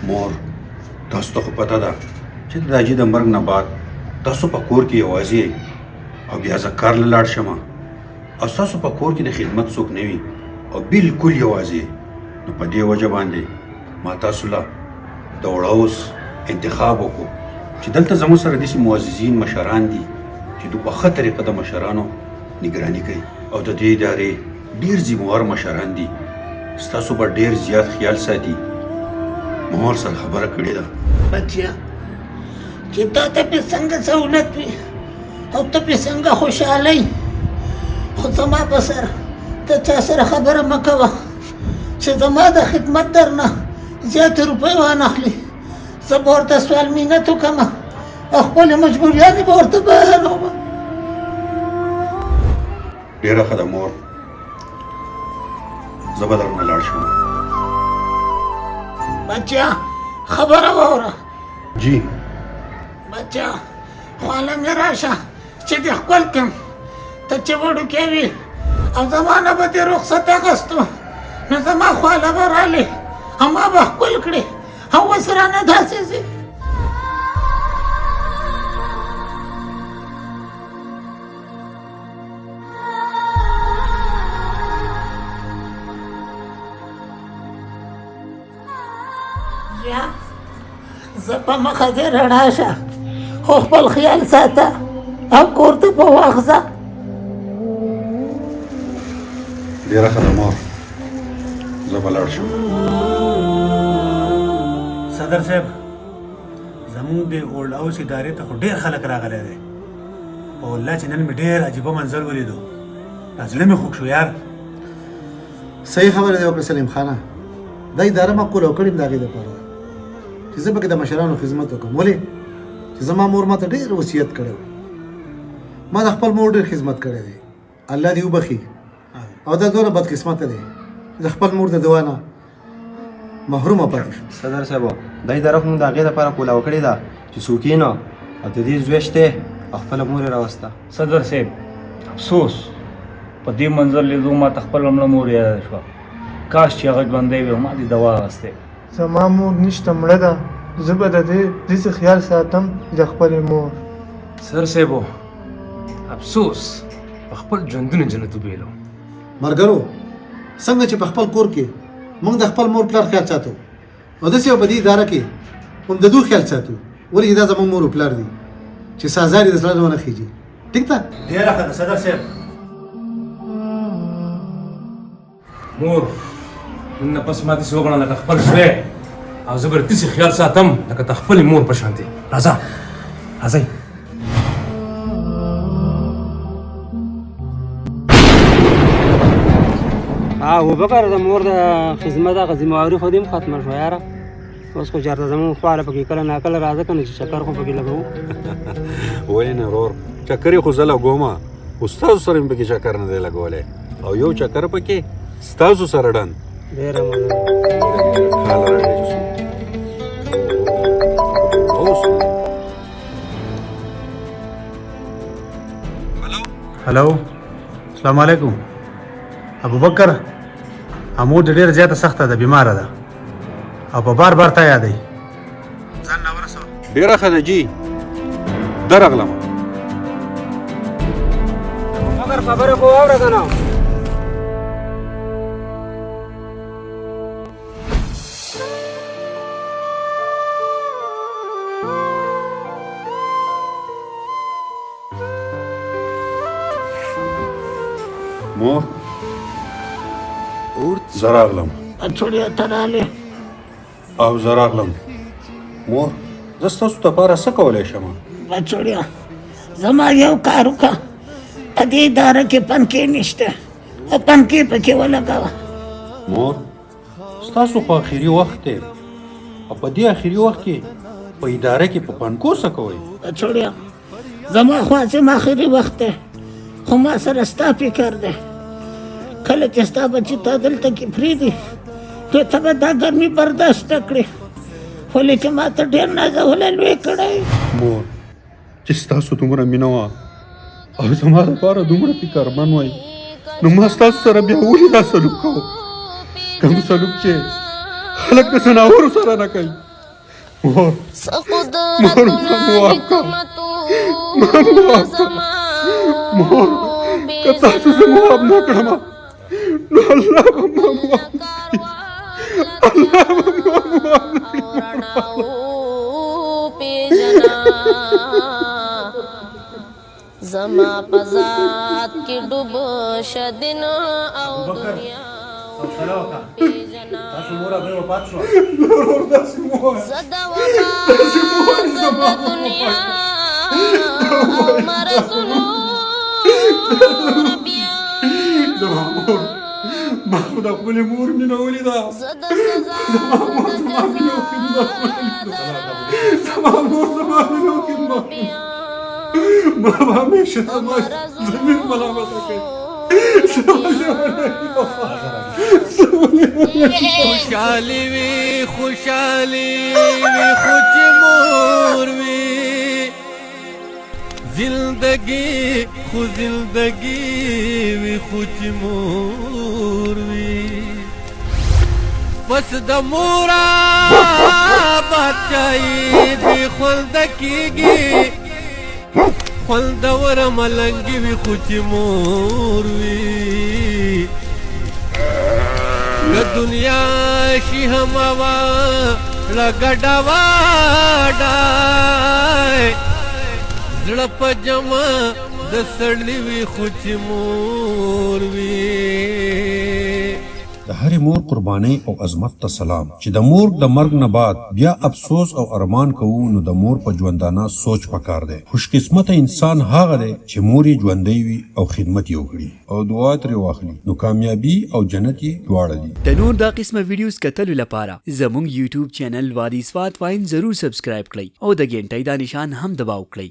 مور، تاسو ته خو پته ده چې د داجي د مرګ نه بعد تاسو په کور کې یوازې یئ او بیا زه کار له لاړ شم او ستاسو په کور کې د خدمت څوک نه وي او بالکل یوازې، نو په دې وجه باندې ما تاسو له د وړاوس انتخاب وکړو چې دلته زموږ سره داسې معززین مشران دي چې دوی په ښه طریقه د مشرانو نګراني کوي او د دې ادارې ډیر ذمهوار مشران دي، ستاسو به ډیر زیات خیال ساتي. ما ورسره خبره کړې ده. بچیا، چې تا ته پې څنګه سهولت وي او ته پې څنګه خوشحاله یې، خو زما په سر ته چا سره خبره مه کوه چې زما د خدمت درنه زیاتې روپۍ وانخلي. زه به ورته سوال منت وکړم او خپلې مجبوریانې به ورته بیانوم. ډېره ښه ده مور، زه به درنه لاړ شم. بچیا، خبره واوره. جی. بچیا، خواله مې راشه چې دې ښکل کړم. ته چې وړوکی وي او زما نه به دې رخصت اخیستو، نو زما خواله به رالې او ما به ښکل کړې او اوس رانه داسې ځې. زویه، زه په مخه دې رڼا شه، خو خپل خیال ساته او کور ته په وخت ځه. ډېره ښه ده مور، زه به لاړ شم. صدر صاحب، زموږ د اولډ هاوس ادارې ته خو ډېر خلک راغلی دی. په والله چې نن مې ډېر عجیبه منظر ولیدو، دا زړه مې خوږ شو یار. صحیح خبره دی وکړه سلیم خانه. دا اداره ما کولاو کړې د هغې دپاره ده چې زه پکې د مشرانو خدمت وکړم، ولې چې زما مور ما ته ډېر وصیت کړی و. ما د خپل مور ډېر خدمت کړی دی، الله دې وبخښي. او دا دومره بدقسمته دی چې د خپل مور د دعا نه محرومه پاتې شو. صدر صاحب، دا اداره خو موږ د هغې دپاره کولاو کړې ده چې څوک یې نه او د دې زوی شته او خپله مور یې راوسته. صدر صاحب، افسوس، په دې منظر لیدو ما ته خپله مړه مور یاده شوه. کاش چې هغه ژوندی وي، ما دې دوا اخیستی. زما مور نشته، مړه ده. زه به د دې داسې خیال ساتم د خپلې مور. صدر صاحب، افسوس، په خپل ژوندونه جنت وبېلو. مرګرو، څنګه چې په خپل کور کې موږ د خپل مور پلار خیال ساتو، او داسې په دې اداره کې هم د دوی خیال ساتو، ولې چې دا زموږ مور او پلار دي چې سازار یې د زړه نه ونه خېږي. ټیک ده؟ ډېره ښه ده صدر صاحب. مور، نن نه پس ما داسې وګڼه لکه خپل زوی، او زه به داسې خیال ساتم لکه د خپلې مور په شان دی. راځه، راځئ. ابوبکر، د مور د خدمت هغه ذمهواري خو دې هم ختمه شوه یاره. اوس خو چېرته زموږ خواله پکې کله ناکله راځه که نه چې چکر خو پکې لګوو. وایې نه ورور، چکر یې خو زه لګوم، خو ستاسو سره مې پکې چکر نه دی لګولی، او یو چکر پکې ستاسو سره ډن. ډېره مننه. کال راغی چې اوس. هلو، السلام علیکم ابوبکر. مور دې ډېره زیاته سخته ده، بیماره ده او په بار بار تا یادوي. ځان نه ورسوه. ډېره ښه ده جي، درغلم. ابوبکر، خبره خو واوره که نه. مور، زه راغلم. بچوړیه، ته راغلې؟ او زه راغلم مور. زه ستاسو دپاره څه کولی شم؟ بچوړیه، زما یو کار وکړه. په دې اداره کې پنکې نشته او پنکې پکې ولګوه. مور، ستاسو خو اخري وخت دی، او په دې اخري وخت کې په اداره کې په پنکو څه کوئ؟ بچوړیه، زما خو هسې هم اخري وخت دی، خو ما سره ستا فکر دی. کله چې ستا بچي تا دلته کې پرېږدي، نو ته به دا ګرمي برداشت نه کړې، ولې چې ما ته ډېر نازولی لوی کړی. مور، چې ستاسو دومره مینه وه او زما لپاره دومره فکرمن وای، نو ما ستاسو سره بیا ولې دا سلوک کوو، کوم سلوک چې خلک د ځناورو سره نه کوي؟ مور مور ما معاف کړه، ما معاف کړه مور. که تاسو زه معاف نه کړم نو الله به ما معاف نه کړي، الله به ما معاف نه کړي. زما په ذات کې ډوب شدن او دنیا. حوصله وکړه، تاسو مور هغې وفات شوه. ورور داسې مه وایه، زه د وبا، زه د دنیا او مرضونو بیا. زما مور، ما خو د خپلې مور مینه ولیده. زه د سزا، زما زه مور د زما مینه او خدمت ولیده. زما مور زما مینه او خدمت. ما به همیشه زما ضمیر ملامته کوي. خوشحالي وي، خوشحالي وي خو چې مور وي، زندگی خو زندگی وي خو چې مور وي. پس د مورا بادشاهي بې خونده کېږي، خوندوره ملنګي وي خو چې مور وي. که دنیا شي هم وا لګډا واډای، زړه په جمع د سړي وي خو چې مور وي. د هرې مور قربانۍ او عظمت ته سلام. چې د مور د مرګ نه بعد بیا افسوس او ارمان کوو نو د مور په ژوندانه سوچ پکار دی. خوش قسمته انسان هغه دی چې مور یې ژوندۍ وي او خدمت یې وکړي او دعا ترې واخلي نو کامیابي او جنت یې دواړه دي. د نور دا قسمه ویډیوز کتلو لپاره زموږ یوټیوب چینل وادي سوات واین ضرور سبسکرایب کړئ او د ګنټۍ دا نشان هم دباو کړئ.